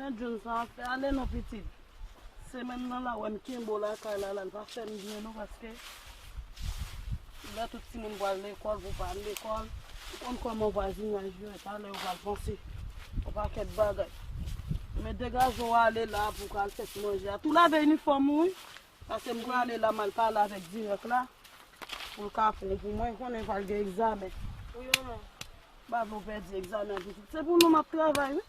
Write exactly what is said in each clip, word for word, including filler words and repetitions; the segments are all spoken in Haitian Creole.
Men Jun sa ap fè ale non pitit. Semèn nan la wè m kenbe w lakay la, la, l pa fè m byen non, paske lè tout timoun pral lekòl, pou pa al lekòl, ou konn kòman vwazinaj yo ye, talè yo pral panse yon pakèt bagay. Men degaje w ale la pou w ka al fè ti manje a. Tou lave inifòm ou wi, paske m prale la, m al pale avèk dirèk la. Pou l ka pran pou mwen, konnen pral gen egzamen. Wi, manman. M pa vle w pèdi egzamen an pitit. Se pou nou m ap travay, wi.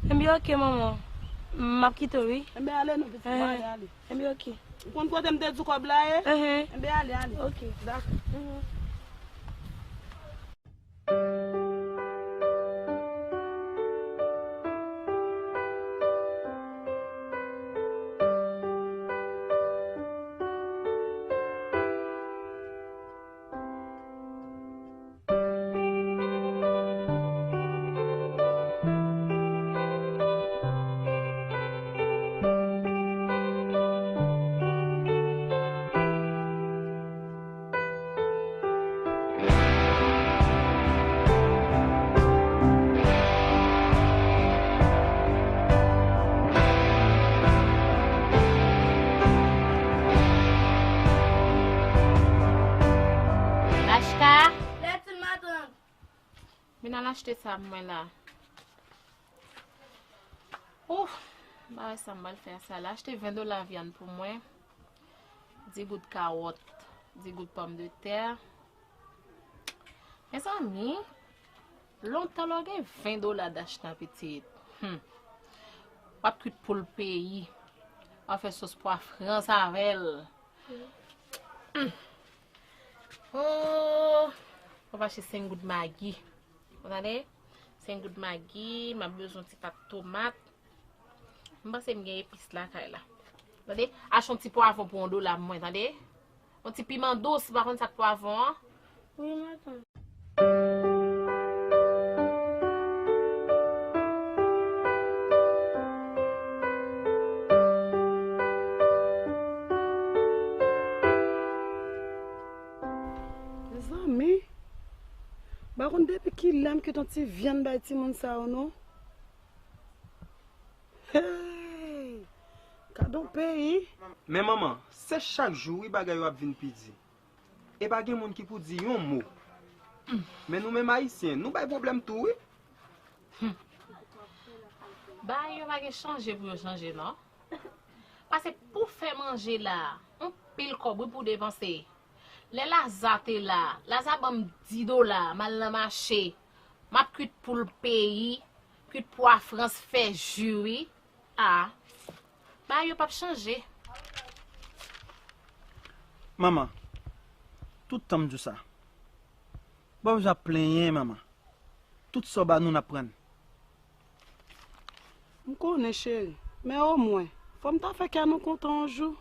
Enben, oke, manman. M ap kite w, wi. Enben, ale non, pitit mwen, ale, ale. Enben, oke. Ou konn kote m te di w kòb la ye? Enben, ale, ale. Oke. Dakò. Lachka. Lèt matant. Vin al achte sa pou mwen la. Ouf, m pa wè sa m pral fè sa la. Achte ven dola vyann pou mwen, dis goud kawòt, dis goud pòmdetè. Mezanmi, lontan lè w gen ven dola dachta pitit. Hmm. W ap kwit poul peyi. W ap fè sòs pwa frans avè l. Hmm. Oh! W ap achte senk goud magi. Ou tande? Senk goud magi, m ap bezwen ti pat tomat. M panse m gen epis lakay la. Tande? Achte yon ti pwavwon pou yon dola pou mwen, tande? Yon ti piman dous, m pa konn sa k pwavwon an. Wi, matant. Mezanmi, m pa konn depi kilè m kite yon ti vyann bay timoun sa yo non. Hey! Gad on peyi! Men manman, se chak jou wi bagay yo ap vin pi di. E pa gen moun ki pou di yon mo. Men nou menm ayisyen, nou bay pwoblèm tou wi. Bagay yo pa gen chanje pou yo chanje non. Paske pou fè manje la, yon pil kòb wi pou depanse. Lè Laza te la, Laza ban m dis dola, m al nan mache, m ap kwit poul peyi, kwit pwa Frans, fè ji wi. A, bagay yo p ap chanje. Manman, tout tan m di w sa. Pa bezwen ap plenyen, manman. Tout sa w ba nou, n ap pran l. M konnen, cheri. Men omwen, fò m ta fè kè nou kontan yon jou.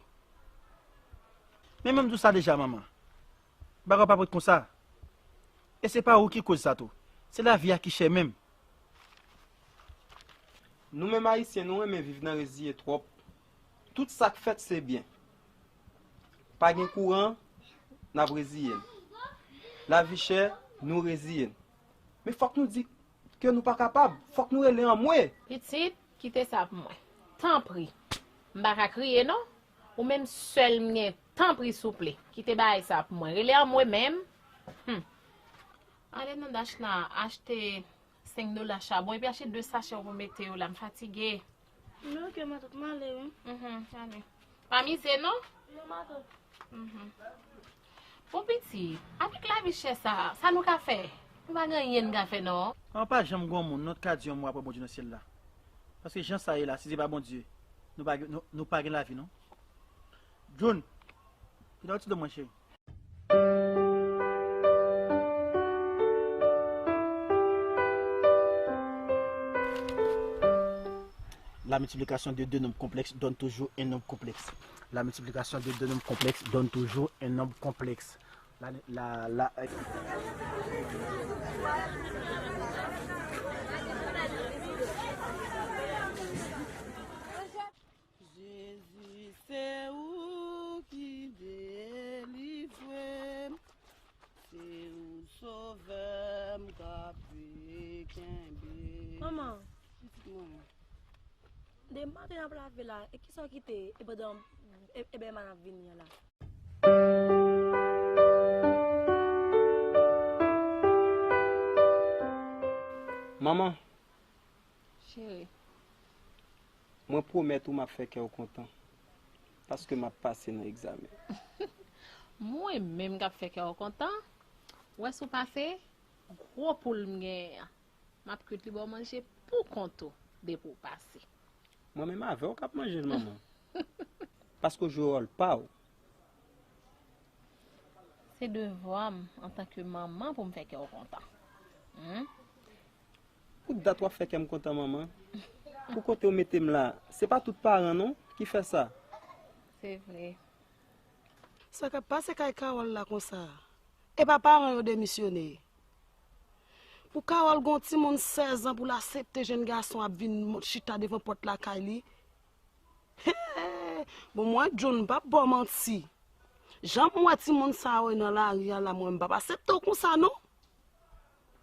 Men mwen m di w sa deja, manman. Bagay yo p ap ret konsa. E se pa ou ki koz sa tou. Se lavi a ki chè menm. Nou menm Ayisyen, nou renmen viv nan reziye twòp. Tout sa k fèt se byen. Pa gen kouran, n ap reziye n. Lavi chè, nou reziye n. Men fòk nou di ke nou pa kapab. Fòk nou rele anmwe. Pitit, kite sa pou mwen. Tanpri. M pa ka kriye non. Ou menm sèl m gen. Tanpri souple. Kite bagay sa pou mwen. Rele anmwe menm. Hum. Ale nan Dachna achte senk dola chabon epi achte de sachè pou mete yo la. M fatige. Men ok matant, m ale wi. Mhm, ale. Pa mize non. Non matant. Mhm. Bon pitit, avèk lavi chè sa, sa nou ka fè? Nou pa gen anyen n ka fè non. An pa janm gen yon moun non t ka di yon mo apre Bondye nan syèl la. Paske jan sa ye la, si se pa Bondye, nou pa gen, nou, nou pa gen lavi non. June, kite yon ti do mwen cheri. La multiplication de deux nombres complexes donne toujours un nombre complexe. La multiplication de deux nombres complexes donne toujours un nombre complexe. La, la, la, Jezi, se ou ki delivre m, se ou sovè m k ap kenbe. Manman, pitit mwen, depi maten n ap lave la, e kisa w kite e pandan e, e bèlma n ap vini an la? Manman, Cheri. Mwen pwomèt ou m ap fè kè w kontan. Paske m ap pase nan egzamen. Mwen menm k ap fè kè w kontan? Ou wè si w pase, gwo poul m genyen an, m ap kwit li ba w manje pou kont ou depi w pase. Mwen menm avè w k ap manje l, manman. Paske w jwe wòl pa w. Se devwa m antanke manman pou m fè kè w kontan. Humm. Pou dat w ap fè kè m kontan, manman. Pou kote w mete m la, se pa tout paran non ki fè sa. Se vre. Sa k ap pase kay Carole la konsa? Epa paran yo demisyone? Pou Carole gen yon timoun sèz an pou l aksepte jenn gason ap vin chita devan pòt lakay li? Bon, mwen June, m p ap ba w manti. Jan m wè timoun sa yo nan lari a la, mwen m p ap aksepte w konsa non.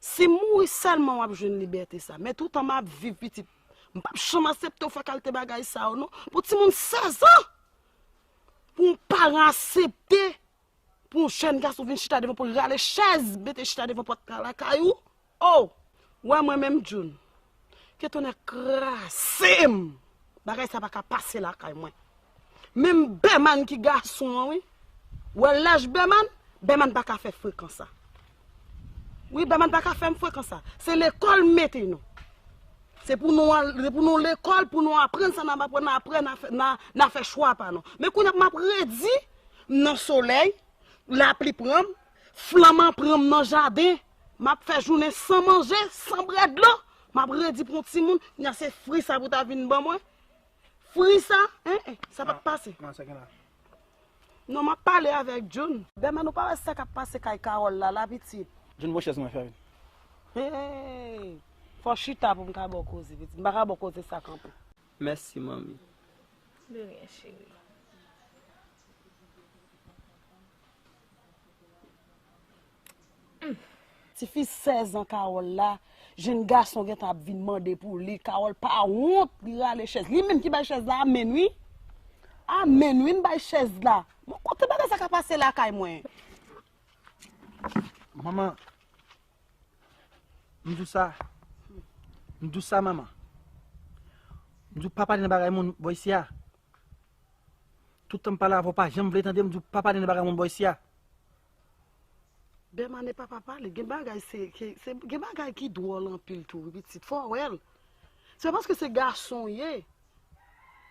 Si m mouri sèlman w ap jwenn libète sa. Men toutan m ap viv pitit, m p ap janm aksepte w fè kalite bagay sa yo non. Pou timoun sèz an! Pou yon paran aksepte pou yon jèn gason vin chita devan pòt, rale chèz, mete chita devan pòt lakay ou. Oh! Ou wè mwen menm June, ke tonnè kraze m! Bagay sa pa ka pase lakay mwen. Menm Bèman ki gason an wi. Ou wè laj Bèman? Bèman pa ka fè frekan sa. Wi, Bèman pa ka fè m frekan sa. Se lekòl m mete nou. Se pou nou al, se pou nou lekòl, pou nou aprann sa n ap aprann, apre n a fè, n a, n a fè chwa pa nou. Men kounye a m ap redi, m nan solèy, lapli pran m, flanm an pran m nan jaden, m ap fè jounen san manje, san bwè dlo, m ap redi pou yon timoun, kounye a se fri sa pou ta vin ban mwen. Fri sa, en, en, sa p ap pase. Kòman sa gen la? Non, m ap pale avèk June. Bèman, ou pa wè sa k ap pase kay Carole la, la pitit? June, pran chèz mwen, fè vin. Hey, fò chita pou m ka ba w koze, pitit. M pa ka ba w koze sa kanpe. Mèsi, manmi. De rien, cheri. Tifi sèz an Carole la, jenn gason gentan ap vin mande pou li. Carole pa wont, li rale chèz. Li menm ki bay chèz la, amèn wi. Amèn wi, m bay chèz la. Bon, kote bagay sa ka pase lakay mwen? Manman, m di w sa. M di w sa, manman. M di w pa pale nan bagay moun bò isi a. Tout tan m pale avè w, w pa janm vle tande m, di w pa pale nan bagay moun bò isi a. Bèman e pa pa pale. Gen bagay se, ke- se gen bagay ki dwòl anpil tou, wi pitit. Fò w wè l. Se pa paske se gason w ye.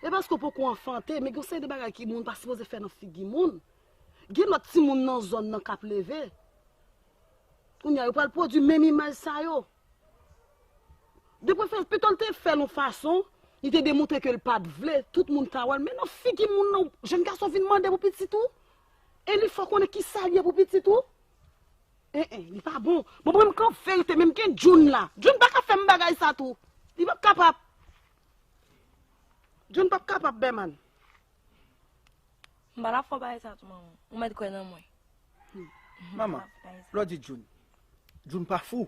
E paske w poko anfante, men gen yon seri de bagay ki moun pa sipoze fè nan figi moun. Gen lòt timoun nan zòn nan k ap leve. Kounye a, yo pral pwodui menm imaj sa yo. De preferans, pito l te fè l yon fason, li te demontre ke l pa t vle, tout moun ta wè l. Men nan figi moun nan, jèn gason vin mande pou pitit ou. E li fè w konnen kisa l ye pou pitit ou. En, en, li pa bon. Bon, mwen, m k an verite, men m gen Jun la. Jun pa ka fè m bagay sa tou. Li p ap kapab. Jun p ap kapab, Bèman. M pa t ap fè w bagay sa tou, manman. Ou mèt kwè nan mwen. Manman, lè w di Jun, Jun pa fou.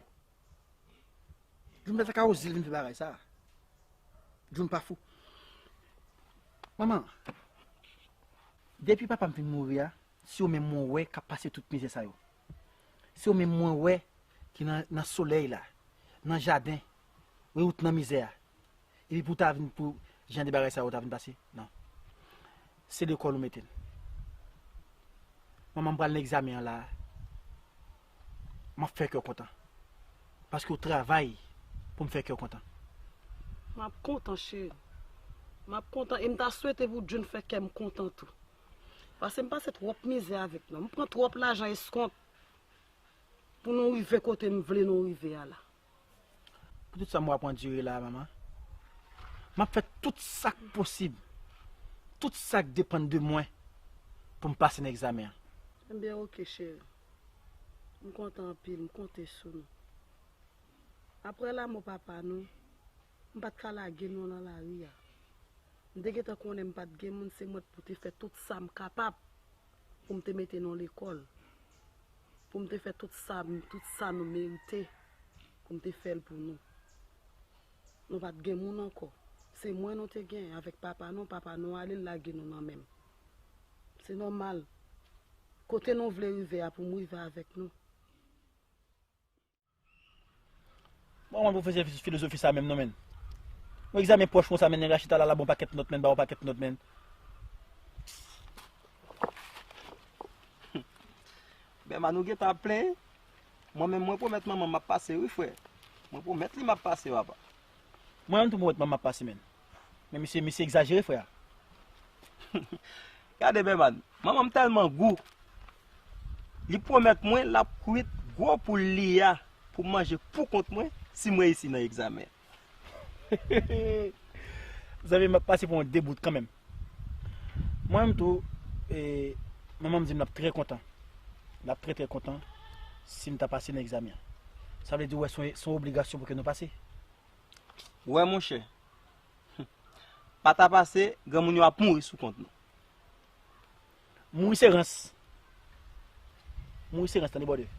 Jun pa ta ka oze l vin fè bagay sa. Jun pa fou. Manman, depi papa m fin mouri a, se ou menm mwen wè k ap pase tout mizè sa yo. Se ou menm mwen wè ki nan, nan solèy la, nan jaden, wi, ou t nan mizè a. Epi pou w ta vin pou jan de bagay sa yo ta vin pase? Non. Se lekòl ou mete l. Manman, m pral nan egzamen an la a. M ap fè kè w kontan. Paske w travay pou m fè kè w kontan. M ap kontan, cheri. M ap kontan e m ta swete pou Jun fè kè m kontan tou. Paske m pase twòp mizè avèk nou. M pran twòp lajan eskont pou nou rive kote m vle nou rive a la. Pou tout sa m wè ap andire la a, manman, m ap fè tout sa k posib, tout sa k depann de mwen pou m pase nan egzamen an. Ebyen, oke, cheri. M kontan anpil, m konte sou nou. Apre lanmò papa nou, m pa t ka lage nou nan lari a. M te gentan konnen m pa t gen moun, se mwen pou te fè tout sa m kapab pou m te mete nou lekòl, pou m te fè tout sa, tout sa nou merite pou m te fè l pou nou. Nou pa t gen moun ankò. Se mwen nou te gen avèk papa nou, papa nou ale l lage nou nan men m. Se nòmal. Kote nou vle rive a pou m rive avèk nou. Mwen konn pwofesè filozofi sa menm non menn. Yon egzamen pwòch konsa menn, nèg la chita la, l ap ba w pakèt nòt menn, ba w pakèt nòt menn. Bèman, ou gentan ap plenyen? Mwen menm mwen pwomèt manman m m ap pase wi frè. Mwen pwomèt li m ap pase papa. Mwen menm tou m pwomèt manman m ap pase menn. Men misye, misye egzajere frè a. Gade Bèman, manman m tèlman gou. Li pwomèt mwen l ap kwit gwo poul li a pou m manje pou kont mwen si m reyisi nan egzamen. Zanmi m ap pase pou yon debout kanmenm. Mwen menm tou, e, manman m di m l ap trè kontan. L ap trè trè kontan si m ta pase nan egzamen an. Sa vle di w wè se yon, se yon obligasyon pou ke nou pase. Wè monchè, pa ta pase, granmoun yo ap mouri sou kont nou. Mouri se rans. Mouri se rans, tande brother.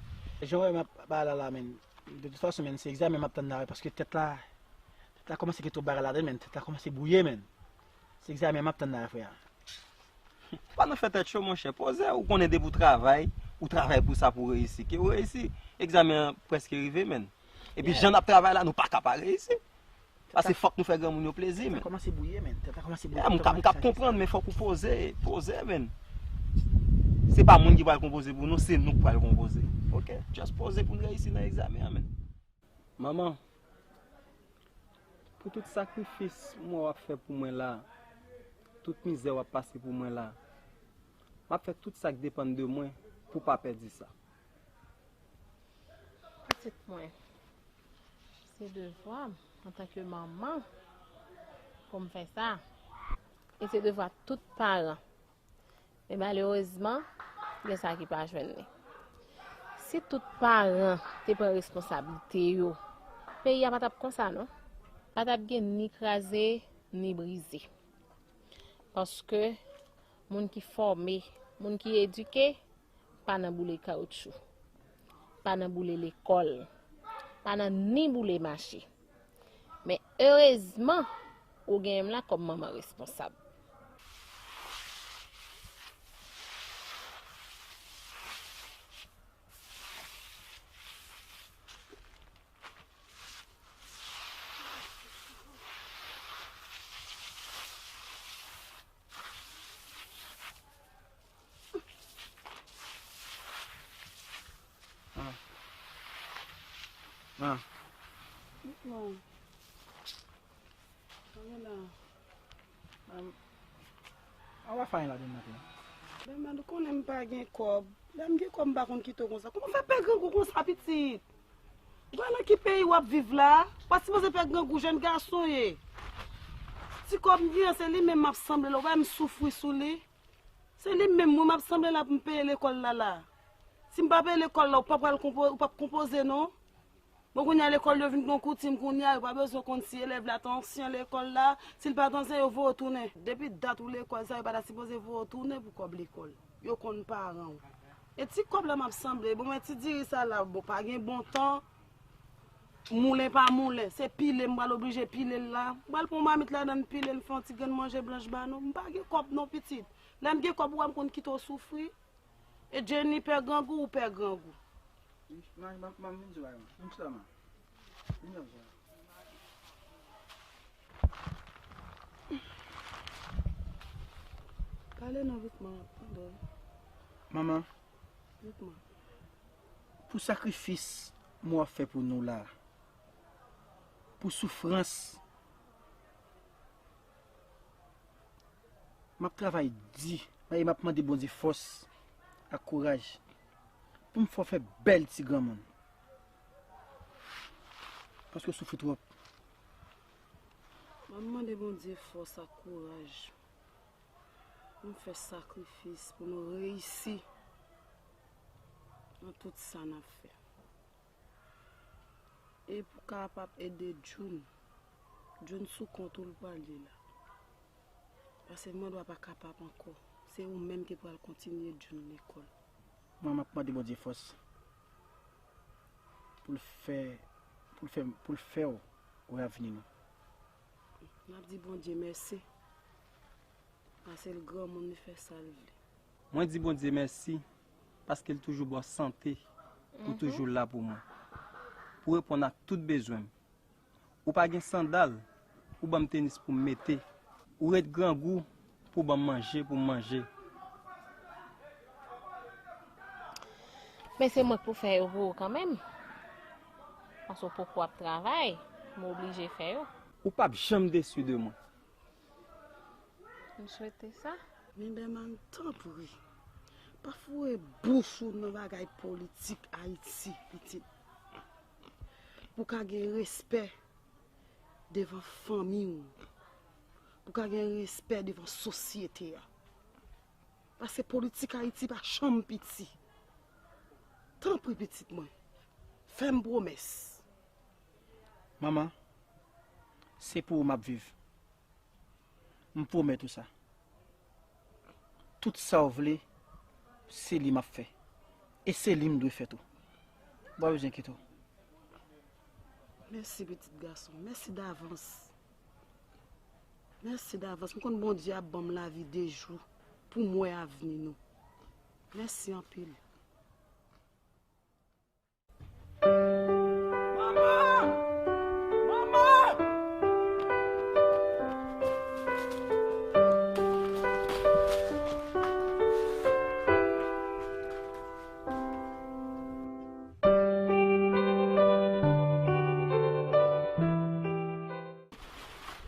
Jan w wè m ap pale la la menn. De tout fason menn, se egzamen m ap tann la wi, paske tèt la, tèt la kòmanse gen twòp bagay ladan l menn, tèt la kòmanse bwouye menn. Se egzamen m ap tann la wi frè. Pa nou fè tèt cho monchè, poze, ou konnen depi w travay, ou travay pou sa pou w reyisi. Ke w reyisi, egzamen an prèske rive menn. Epi jan n ap travay la, nou pa ka pa reyisi. Paske fòk nou fè granmoun yo plezi menn. Tèt la kòmanse bwouye menn, tèt la kòmanse bwouye. M k ap, m k ap konprann men fòk ou poze, poze menn. Se pa moun ki pral konpoze pou nou, se nou k pral konpoze. Ok, just poze pou n reyisi nan egzamen an menn. Manman, pou tout sakrifis m wè w ap fè pou mwen la, tout mizè w ap pase pou mwen la, m ap fè tout sa k depann de mwen pou w pa pèdi sa. Pitit mwen, se devwa m antanke manman pou m fè sa. E se devwa tout paran. Men malerezman, gen sa ki pa jwenn li. Si tout paran te pran responsablite yo, peyi a pa t ap konsa non. Pa t ap gen ni kraze, ni brize. Paske moun ki fòme, moun ki edike, pa nan boule kawotchou, pa nan boule lekòl, pa nan ni boule mache. Men erezman, ou genyen m la kòm manman responsab. Ah. Bon. Kòman la? An, an w ap fè anyen ladan maten an? Bèman, ou konnen m pa gen kòb. Lè m gen kòb, m pa konn kite w konsa. Kòman w fè pè grangou konsa, pitit? Ou pa nan ki peyi w ap viv la? Ou pa sipoze pè grangou, jèn gason w ye. Ti kòb m gen an, se li menm m ap sanble la. Ou pa wè m soufri sou li? Se li menm, mwen, m ap sanble la pou m peye lekòl la, la. Si m pa peye lekòl la, ou pa pral konpo-, ou p ap konpoze, non. Bon, kounye a lekòl yo vin gon koutim kounye a, yo pa bezwen konn si elèv la te ansyen lekòl la, si l pa t ansyen, yo voye w tounen. Depi dat ou lekòl sa, yo pa ta sipoze voye w tounen pou kòb lekòl. Yo konn paran w. E ti kòb la m ap sanble, bon, men ti diri sa la, bon, pa gen bon tan, moulen pa moulen, se pile m pral oblije pile l la. M pral pran mamit ladan l pile l, fè yon ti grenn manje blanch ba nou. M pa gen kòb non, pitit. Lè m gen kòb, ou wè m konn kite w soufri. E Jenny pè grangou, ou pè grangou. Wi, man, man, man, vin sou bagay, man. Vin chita, man. Vin nan sa. Pale non, vitman, m ap tande w. Manman, vitman, pou sakrifis mwen ap fè pou nou la, pou soufrans, m ap travay di, e m ap mande Bondye fòs ak kouraj pou m fè w fè bèl ti granmoun. Paske w soufri twòp. M ap mande Bondye fòs ak kouraj pou m fè sakrifis, pou nou reyisi nan tout sa n ap fè. E pou kapab ede June. June sou kont ou l pral ye la. Paske mandwa pa kapab ankò. Se ou menm ki pral kontinye June lekòl. Mwen, m ap mande Bondye fòs pou l fè, pou l fè, pou l fè w wè avni nou. N ap di Bondye mèsi. Paske l granmoun, li fè sa l vle. Mwen di Bondye mèsi paske l toujou ba w sante, ou toujou la pou mwen, pou reponn ak tout bezwen m. Ou pa gen sandal, ou ban m tenis pou m mete. Ou ret grangou pou ban m manje pou m manje. Men se mwen k pou fè yo pou ou kanmenm. Paske w poko ap travay, m oblije fè yo. Ou p ap janm desi de mwen. M swete sa. Men Bèman, tanpri, pa foure bouch ou nan bagay politik Ayiti, pitit. Pou w ka gen respè devan fanmi w, pou w ka gen respè devan sosyete a. Paske politik Ayiti pa janm piti. Tanpri, pitit mwen, fè m pwomès. Manman, se pou ou m ap viv. M pwomèt ou sa. Tout sa w vle, se li m ap fè. E se li m dwe fè tou. Ou pa bezwen enkyete w. Mèsi, pitit gason. Mèsi davans. Mèsi davans. M konn Bondye ap ban m lavi de jou pou m wè avni nou. Mèsi anpil. Manman! Manman!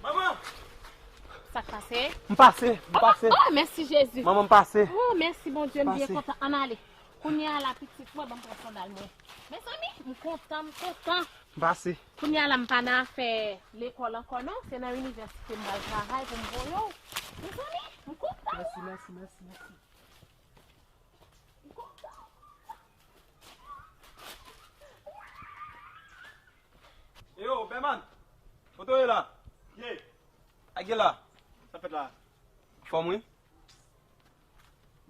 Manman! Sa k pase? M pase, m pase. Oh, mèsi Jezi. Manman, m pase. Oh, mèsi Bondye, m byen kontan. Ann ale. Kounye a la, pitit mwen, ban m pran sandal mwen. Mezanmi, m kontan, m kontan. M pase. Kounye a la, m pa nan afè lekòl ankò non, se nan inivèsite m pral travay pou m voye w. Mezanmi, m kontan. Mèsi, mèsi, mèsi, mèsi. M kontan. Eyo, Bèman! Kote w ye la? Ye. Ak gen la? Sa fèt la? Fòm wi.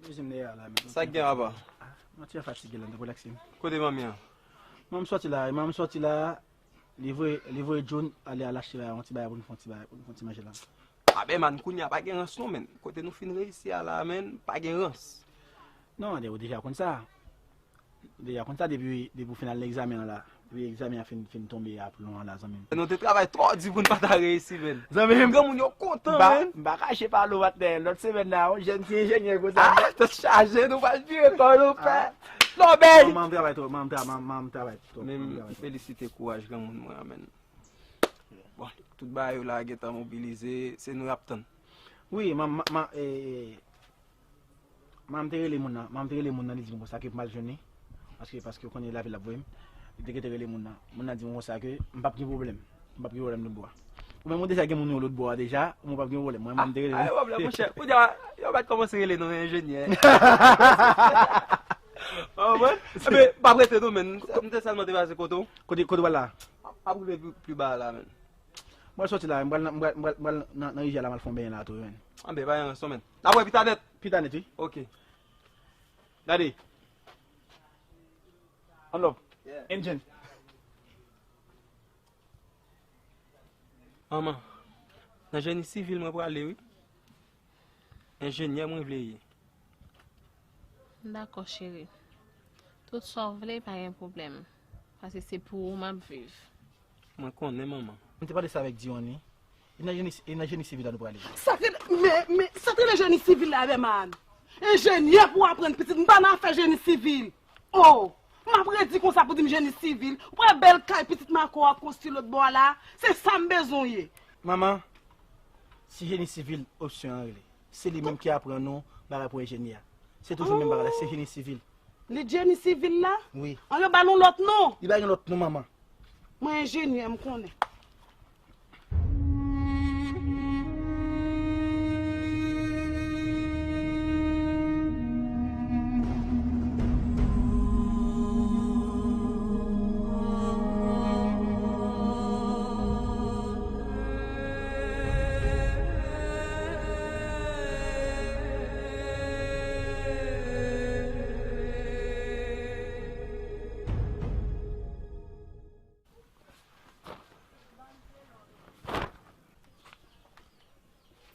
Bezwen m dèyè a la menm. Sa k gen apa? Ah, mwen ti fatige la, m t ap relakse m. Kote manmi an? Manmi sòti la, manmi sòti la, li voye, li voye John ale al achte bagay, yon ti bagay pou n fè yon ti bagay, pou n fè yon ti manje la. A Bèman, kounye a pa gen rans non, menn. Kote nou fin reyisi a la, menn, pa gen rans. Non, ou deja konn sa. Deja konn sa depi, depi w fin al nan egzamen an la. Depi egzamen an fin, fin tonbe aplon an la, zanmi m. Nou te travay twò di pou n pa ta reyisi, menn. Zanmi m. Granmoun yo kontan, menn. M pa kache pale w, patnè. Lòt semèn la, yon jèn ti enjenyè konsa. Ah, tèt chaje, nou pral vire kò nou, pè. Lòbèy! Manman, m travay twòp, manman, m tra- manman, manman, m travay twòp. Men m felisite kouraj granmoun mwen an, menn. Bon, tout bagay yo la gentan mobilize, se nou y ap tann. Wi, manman, manman, eh, manman te rele moun nan, manman te rele moun nan, li di m konsa ke pou m al jwenn li. Paske, paske ou konnen lavil l ap voye m. Li te gentan rele moun nan. Moun nan di m konsa ke m p ap gen pwoblèm. M p ap gen pwoblèm lòtbò a. Ou menm ou deja gen moun yo lòtbò a deja, ou menm w p ap gen pwoblèm. Mwen, manman m te rele. Ah, pa gen pwoblèm, monchè. Kounye a, yo mèt kòmanse rele nou enjenyè. Ou konprann? Enben, p ap rete non, menn. M te sèlman te pase kote w. Kote, kote w pral la? M ap rive pi, pi ba la, menn. Mwen sòti la, mwen pral nan, mwen pral, mwen pral nan, nan rivyè la, mwen al fè yon benyen la tou, menn. Anben, pa gen rason, menn. N ap wè pita nèt. Pita nèt, wi. Ok. Gade. Anlòp. Yeah. Engine. Manman, nan jeni sivil mwen prale, wi. Enjenyè mwen vle ye. Dakò, cheri. Tout sa w vle, pa gen pwoblèm. Paske se pou ou m ap viv. Mwen konnen, manman. M te pale sa avèk Diwan, wi. E nan jeni, e nan jeni sivil la nou prale. Sa t rele, men, men, sa t rele jeni sivil la, Bèman. Enjenyè pou aprann pitit, m pa nan afè jeni sivil. Oh, m ap redi konsa pou di m jeni sivil. Ou wè bèl kay pitit Mako a konstwi lòtbò a la? Se sa m bezwen w ye. Manman, se jeni sivil opsyon an rele. Se li menm ki aprann nou bagay pou enjenyè a. Se toujou menm bagay la, se jeni sivil. Li jeni sivil la? Wi. An yo ba nou lòt non? Li pa gen lòt non, manman. Mwen enjenyè, m konnen.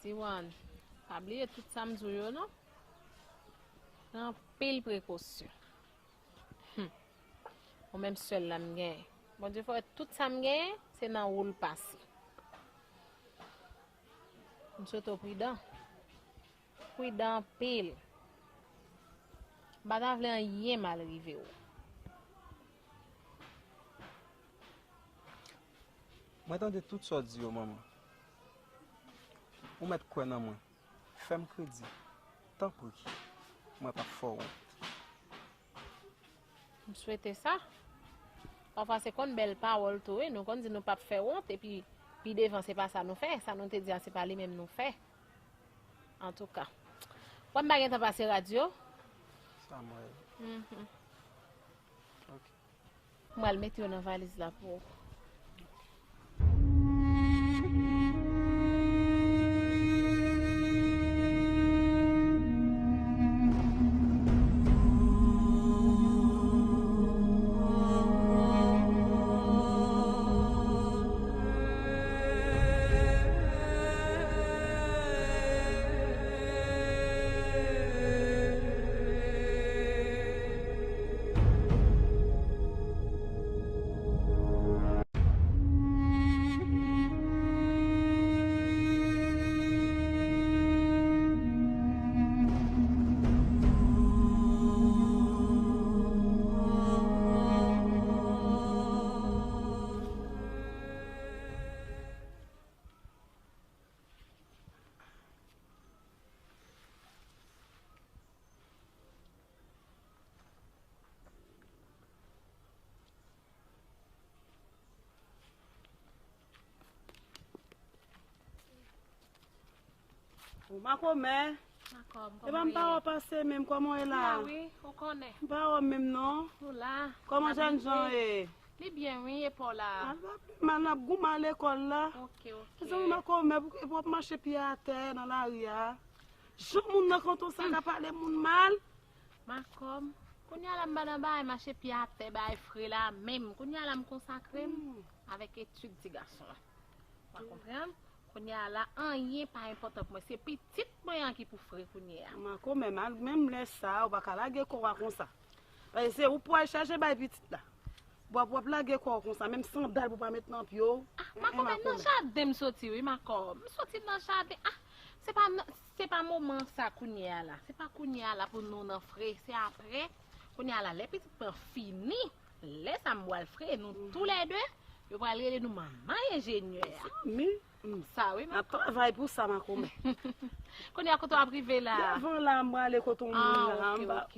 Tiwan, pa bliye tout sa m di w yo non. Pran anpil prekosyon. Hum. Ou menm sèl la m genyen. Bondye fè w wè tout sa m genyen, se nan ou l pase. M swete w pridan. Pridan anpil. M pa ta vle anyen mal rive w. Mwen tande tout sa w di yo, manman. Ou mèt kwè nan mwen. Fè m kredi. Tanpri. Mwen p ap fè w wont. M swete sa. Pafwa se konn bèl pawòl tou, wi. Nou konn di nou p ap fè wont, epi pi devan se pa sa nou fè. Sa nou te di a, se pa li menm nou fè. Antouka. Wè m pa gentan pase radyo. Sa m wè. Mhm. Ok. Mwen al mete yo nan valiz la pou ou. Ou makomè. Makomè, e pa m pa wè w pase menm, kòman w ye la? M la wi, ou konnen. M pa wè w menm non. Ou la. Kòman jènjan w ye? Li byen wi, e pa w la? Al pa pi mal, n ap goumen al lekòl la. Ok, ok. Mezanmi makomè, pou, pou w ap mache pye atè nan lari a. Jan moun nan kanton sa ka pale moun mal. Makomè, kounye a la m pa nan bagay mache pye atè, bagay fre la menm. Kounye a la m konsakre m avèk etid ti gason an. Ou konprann? Kounye a la, anyen pa enpòtan pou mwen. Se pitit mwen an ki pou fre kounye a. Makomè, mal, menm lè sa a, ou pa ka lage kò w a konsa. Paske se ou pou al chache bay pitit la. W ap, w ap lage kò w konsa, menm sandal pou pa met nan pye w. Ah, makomè, nan jaden m soti wi, makomè. M soti nan jaden. Ah, se pa nan, se pa moman sa kounye a la. Se pa kounye a la pou nou nan fre, se aprè. Kounye a la, lè pitit mwen fini, lè sa m pral fre nou toulède, yo pral rele nou manman enjenyè a. Ni, m sa wi, n ap travay pou sa, makomè. Kounye a, kote w ap rive la? Devan la, m prale kote yon moun la. Ah, ok, ok.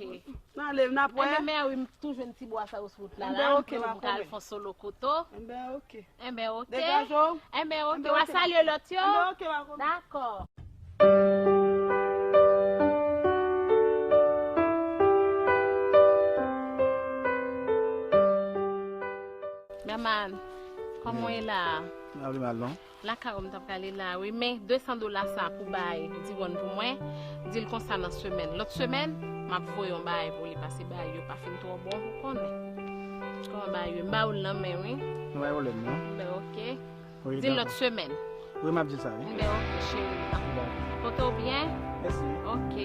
N ale, n ap wè. Enben, mè wi, m tou jwenn ti bwa sa yo sou wout la. Enben, ok, makomè. M pral fè yon solo koto. Enben, ok. Enben, ok. Degaje w. Enben, ok. W a salye lòt yo. Enben, ok, makomè. Dakò. Mèman, kòman w ye la? M pa vle mal, non. Lakay ou m t ap prale la, wi. Men de san dola sa pou bay Diwòn pou mwen, di l konsa nan semèn. Lòt semèn, m ap voye yon bagay pou li, paske bagay yo pa fin twò bon, ou konnen. Kòman bagay yo? M ba ou l nan men, wi. Nou pa gen pwoblèm, non. Ben, ok. Wi, dakò. Di l lòt semèn. Wi, m ap di l sa, wi. Ben, ok, cheri. Dakò. Pote w byen? Mèsi. Ok.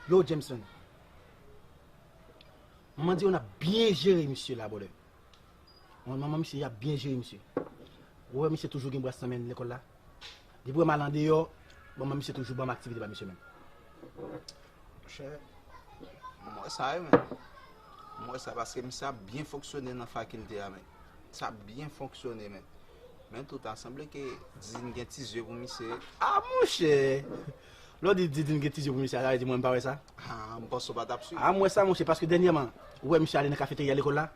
Yo, Jameson. Manman di yo n ap byen jere misye la, brother. Manman misye, y ap byen jere misye. Ou wè misye toujou gen bras nan men lekòl la. Depi w wè m al andeyò, manman misye toujou ban m aktivite ba misye menm. Monchè, m wè sa wi, men. M wè sa paske misye ap byen fonksyone nan fakilte a, men. Sa ap byen fonksyone, men. Men tout a sanble ke Didine gen ti zye pou misye. Ah, monchè! Lè w di Didine gen ti zye pou misye, sa vle di mwen m pa wè sa? Ah, m panse w pa t ap swiv. Ah, m wè sa, monchè, paske dènyèman, ou wè misye ale nan kafeterya lekòl la?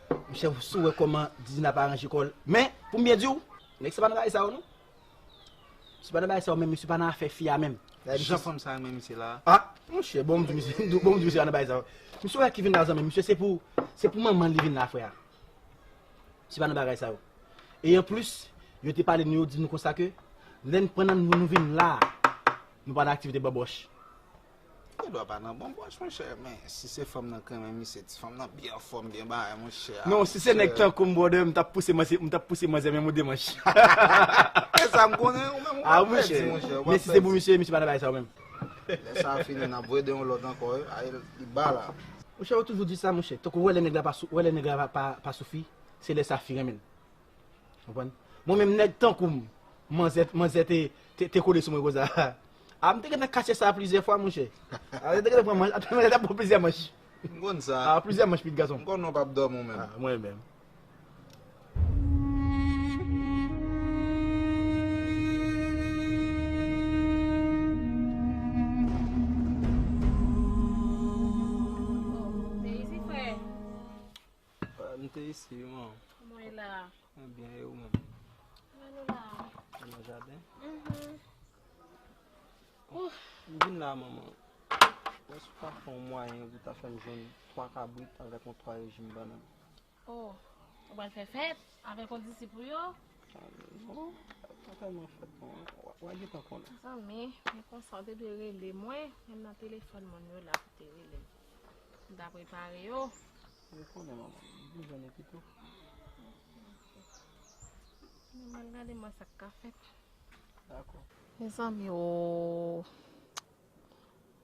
Monchè, si w wè kòman Didine ap aranje kò l. Men, pou m byen di w, nèg sa pa nan bagay sa yo, non. Misye pa nan bagay sa yo menm, misye pa nan afè fi a menm. Jan fanm sa renmen misye la. Ah, monchè, bon, m di misye, bon, m di misye pa nan bagay sa yo. Misye wè ki vin la zanmi, misye se pou, se pou manman l li vin la, frè a. Misye pa nan bagay sa yo. E anplis, yo te pale nou, yo di nou konsa ke, lè n pran nan nou, nou vin la, nou pa nan aktivite banbòch. Gen dwa pa nan banbòch, monchè, men si se fanm nan k renmen misye, ti fanm nan byen anfòm, byen bagay, monchè. Non, si se nèg tankou m, brother, m t ap pouse manzè, m t ap pouse manzè menm ou demanch. E sa m konnen, ou menm ou pa pèdi, monchè. Men si se pou misye, misye pa nan bagay sa yo menm. Lè sa fini, n ap voye de yon lòt ankò, wi. Ay, li ba la. Monchè, yo toujou di sa, monchè. Tankou w wè lè nèg la pa sou, w wè lè nèg la pa, pa, pa sou fi, se lè sa fi renmen l. Konprann? Mwen menm nèg tankou m, manzè, manzè te, te, te kole sou mwen konsa. A, m te gentan kache sa plizyè fwa, monchè. A, te gentan pran manch, a, te gentan pran plizyè manch. M konn sa. A, plizyè manch, pitit gason. M konn ou p ap dòmi ou menm. A, mwen menm. Te isi, frè. M te isi, wi, man. Kòman w ye la? Mwen byen, e ou menm? Mwen la. Ou nan jaden? Mhm. Ou. M vin la, manman. Èske w pa fè yon mwayen pou ta fè m jwenn twa kabrit avèk yon twa rejim bannann? Oh, ou pral fè fèt avèk yon disip ou yo? Ah, non, pa tèlman fèt, non. W a, w a gentan konnen. Zanmi, men konsa, w te dwe rele mwen, menm nan telefòn moun yo la pou te rele m. M ta prepare yo. Ou konnen, manman, m vin jwenn ou pito. Men m al gade mwen sa k ka fèt. Dakò. Mezanmi, o.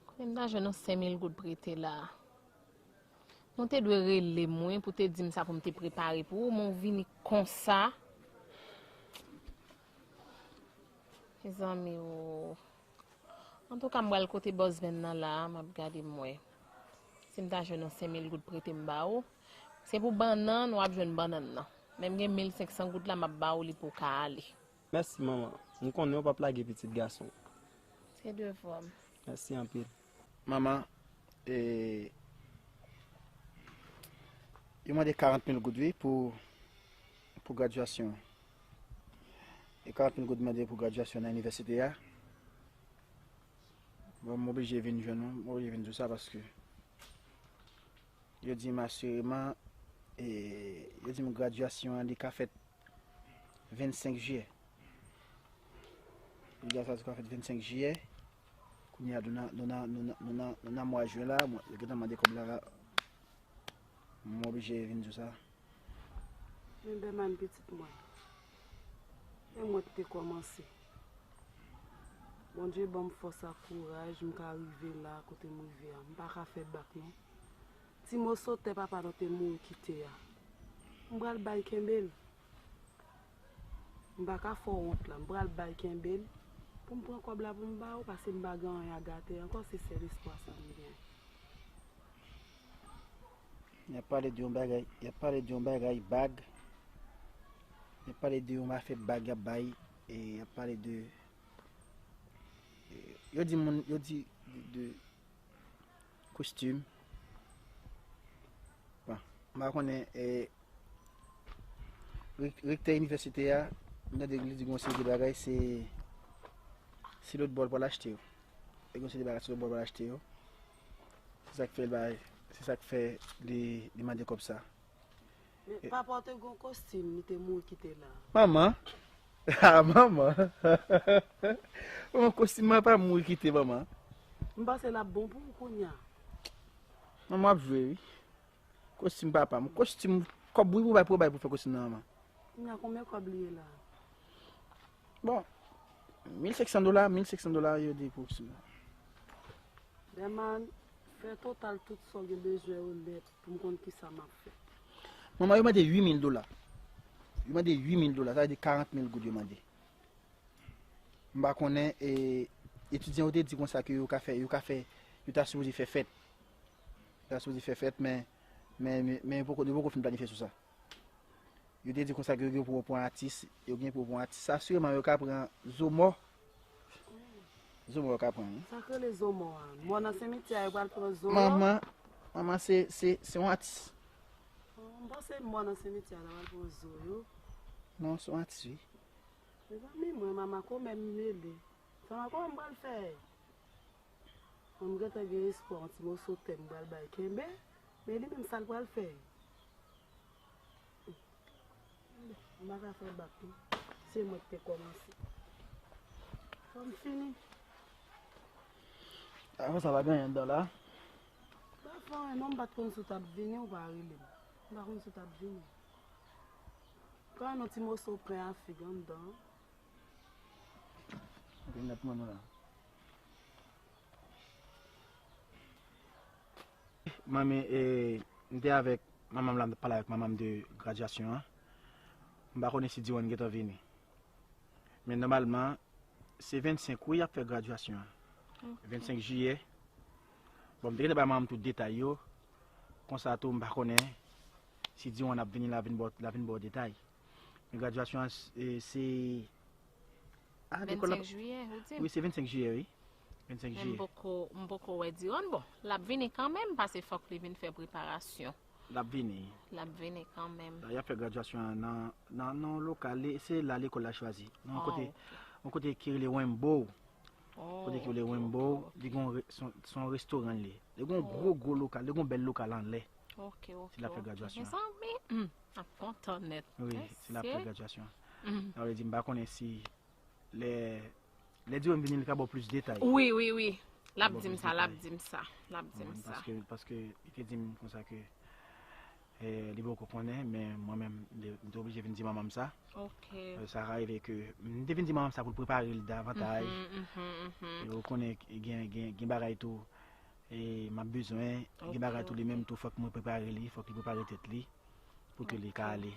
Kote m ta jwenn yon senk mil goud prete la? Nou te dwe rele m, wi, pou te di m sa pou m te prepare pou ou, men w vini konsa. Mezanmi, o. Antouka, m pral kote bòsmenn nan la a, m ap gade m wè. Si m ta jwenn yon senk mil goud prete m ba ou, se pou bannann, w ap jwenn bannann nan. Men m gen mil senk san goud la, m ap ba ou li pou w ka ale. Mèsi, manman. M konnen w p ap lage pitit gason w. Se devwa m. Mèsi anpil. Manman, e, yo mande karant mil goud, wi, pou, pou gradyasyon. E karant mil goud mande pou gradyasyon nan inivèsite a. Bon, m oblije vin jwenn ou, m oblije vin di w sa paske yo di m asireman, e, yo di m gradyasyon an li ka fèt vennsenk jiyè. Gradyasyon an li ka fèt vennsenk jiyè. Kounye a, nou nan, nou nan, nou nan, nou nan, nou nan mwa jen la, mwen, yo gentan mande kòb la, m oblije vin di w sa. Men Bèman pitit mwen, e mwen ki te kòmanse. Bondye ban m fòs ak kouraj, m ka rive la kote m rive a. M pa ka fè bak non. Ti moso tè papa nou te mouri kite a, m pral bay kenbe l. M pa ka fè w wont la. M pral bay kenbe l. Pou m pran kòb la pou m ba ou, paske m pa gen anyen a gate ankò, se sèl espwa sa m gen. Y ap pale de yon bagay, y ap pale de yon bagay bag. Y ap pale de yon afè bag y ap bay, e y ap pale de, e, yo di moun, yo di de, de kostim. Bon, m pa konnen, e, rek-, rektè inivèsite a, m tande li di gon seri de bagay, se, se lòt bò l pral achte yo. E gon seri de bagay se lòt bò l pral achte yo. Se sa k fè l bay, se sa k fè li, li mande kòb sa. Men papa w te gon kostim, li te mouri kite la. Manman? Ah, manman. Manman, kostim mwen pa mouri kite, manman. M panse l ap bon pou ou kounye a. Manman ap jwe, wi. Kostim papa m. Kostim, kòb wi pou bay, pou bay pou fè kostim nan, manman. Kounye a, konbyen kòb li ye la? Bon, mil senk san dola, mil senk san dola yo di pou kostim nan. Dèman, fè total tout sa w gen bezwen yo nèt pou m konn kisa m ap fè. Manman, yo mande uit mil dola. Yo mande uit mil dola, sa vle di karant mil goud yo mande. M pa konnen, e, etidyan yo te di konsa ke yo ka fè, yo ka fè, yo ta sipoze fè fèt. Yo ta sipoze fè fèt, men, men, men, men yo poko, yo poko fin planifye sou sa. Yo te di konsa ke yo gen pou yo pran atis, yo gen pou yo pran atis. Asireman, yo ka pran Zomò. Zomò yo ka pran, wi. Sa k rele Zomò a? Mò nan simityè a, yo pral pran Zomò? Manman, manman, se, se, se yon atis. Oh, m panse mò nan simityè a, yo pral pran zo yo. Non, se yon atis, wi. Mezanmi, mwen, manman, kòman m mele? Manman, kòman m pral fè? Mwen, m gentan gen espwa, yon ti moso tè m pral bay kenbe, men li menm, sa l pral fè? M pa ka fè bak non. Se mwen ki te kòmanse. Fò m fini. Avan sa, pa gen anyen anndan la? Pa fè anyen non, m pa t konn si w t ap vini, ou pa rele m. M pa konn si w t ap vini. Pran yon ti moso pen a fig anndan. Gen nèt mwen la. Manmi, e, m te avèk manman m la, m t ap pale avèk manman m de gradyasyon an. M pa konnen si Diwan gentan vini. Men nòmalman, se vennsenk wi y ap fè gradyasyon an. Ok. Vennsenk jiyè. Bon, m te gentan bay manman m tout detay yo. Konsa tou, m pa konnen si Diwan ap vini, l a vin ba w, l a vin ba w detay. Men gradyasyon an, e, se, a, lekòl la. Vennsenk jiyè, ou di? Wi, se vennsenk jiyè, wi. Vennsenk jiyè. Men m poko, m poko wè Diwan. Bon, l ap vini kanmenm, paske fòk li vin fè preparasyon. L ap vini. L ap vini kanmenm. Y ap fè gradyasyon an nan, nan, nan yon lokal, se la lekòl la chwazi. Nan yon kote, yon kote ki rele Wembo. Kote ki rele Wembo, li gen yon re-, se yon, se yon restoran li ye. Li gen yon gwo, gwo lokal, li gen yon bèl lokal anlè. Ok, ok, ok. Se la fè gradyasyon an. Mezanmi, hmm, ap kontan nèt. Wi, se la fè gradyasyon an. Sa vle di, m pa konnen si lè, lè Diwan vini, li ka ba w plis detay. Wi, wi, wi. L ap di m sa, l ap di m sa, l ap di m sa. Paske, paske li te di m konsa ke, e, li poko konnen, men mwen menm, m te, m te oblije vin di manman m sa. Ok. E, sa ka rive ke m te vin di manman m sa pou l prepare l davantaj. Mhm, mhm, mhm. E ou konnen gen, gen, gen bagay tou, e, m ap bezwen, gen bagay tou li menm tou, fòk mwen prepare li, fòk li prepare tèt li. Pou ke li ka ale.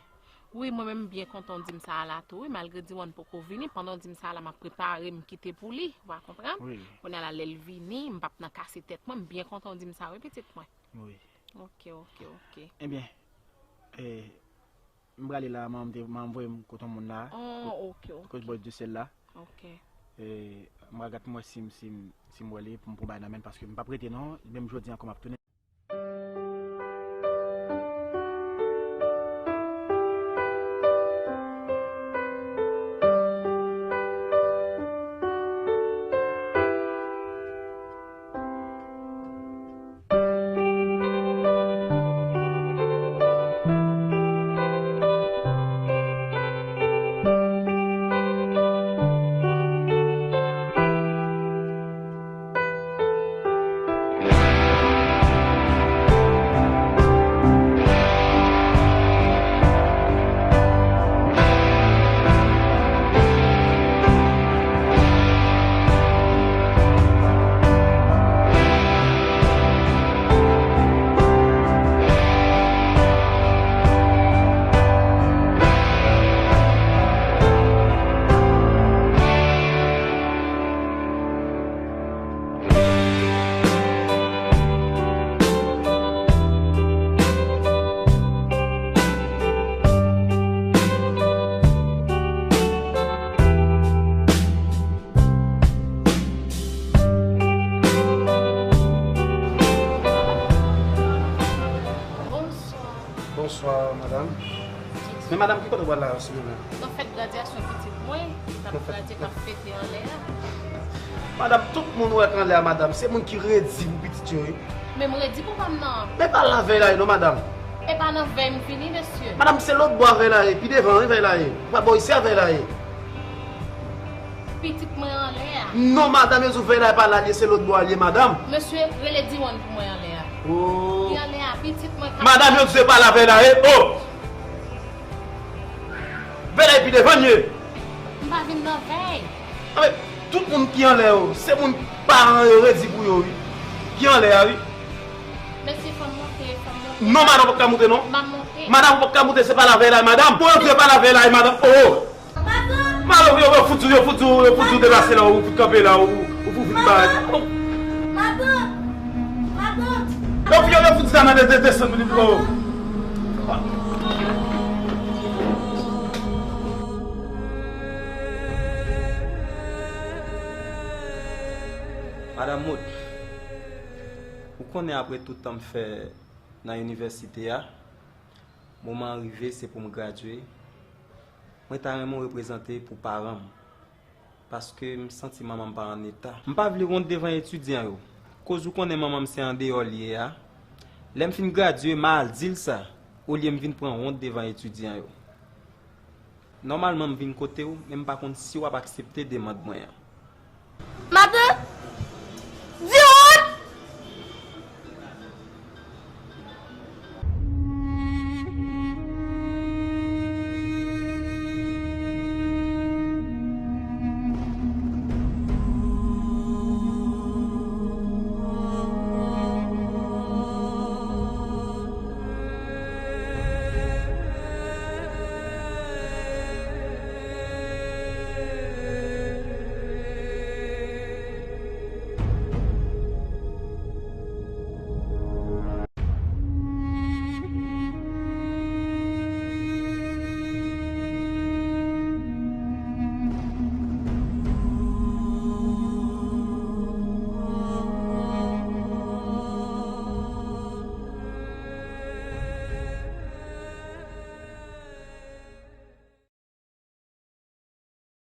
Wi, mwen menm m byen kontan w di m sa a la tou, wi, malgre Diwan poko vini, pandan w di m sa a la, m ap prepare m kite pou li, w a konprann? Wi. Kounye a la, lè l vini, m p ap nan kase tèt mwen, m byen kontan w di m sa, wi, pitit mwen. Wi. Ok, ok, ok. Ebyen, e, m prale la, manman m te, manman m voye m kote yon moun la. Oh, ok, ok. Kote bò de sèl la. Ok. E, m pral gad pou m wè si m, si m, si m wè li, pou m pran bagay nan men l, paske m p ap rete non, menm jodi ankò m ap tounen. Madanm, ki kote w pral la an se moman? Nan fèt gradyasyon pitit mwen, k ap gradye, k ap fete anlè a. Madanm, tout moun ou wè k anlè a, madanm, se moun ki redi pou pitit yo, wi. Men m redi pou pa m nan. Men pa la vèy la ye non, madanm. E pa nan vèy m vini, mesye. Madanm, se lòt bò a vèy la ye, pi devan, wi, vèy la ye. Pa bò isi a vèy la ye. Pitit mwen anlè a. Non, madanm, yo di w vèy la ye pa la l ye, se lòt bò a l ye, madanm. Mesye, rele Diwan pou mwen anlè a. Oh. Li anlè a, pitit mwen ka. Madanm, yo di w se pa la vèy la ye. Oh! Vèy la ye pi devan l ye. M pa vin nan vèy. Anben, tout moun ki anlè yo, se moun paran yo redi pou yo, wi. Ki anlè a, wi. Mesye, fò m monte, fò m monte. Non, madanm, ou pa ka moute, non. M ap monte. Madanm, ou pa ka moute, se pa la vèy la, madanm. Bon, yo di w se pa la vèy la, madanm. Oh! Madanm! Madanm, yo, yo fout ou, yo fout ou, yo fout ou deplase la, ou fout kanpe la, ou, ou fout vin bay. Madanm! Madanm! Madanm! Yo, yo, yo fout sa nan de, de, desann, oh. Madanm Maud, ou konnen apre tout tan m fè nan inivèsite a, moman an rive, se pou m gradye. Mwen ta renmen w reprezante pou paran m, paske m santi manman m pa an eta. M pa vle wont devan etidyan yo, koz ou konnen manman m se andeyò l ye a. Lè m fin gradye, m a al di l sa, olye m vin pran wont devan etidyan yo. Nòmalman, m vin kote w, men m pa konn si w ap aksepte demann mwen an.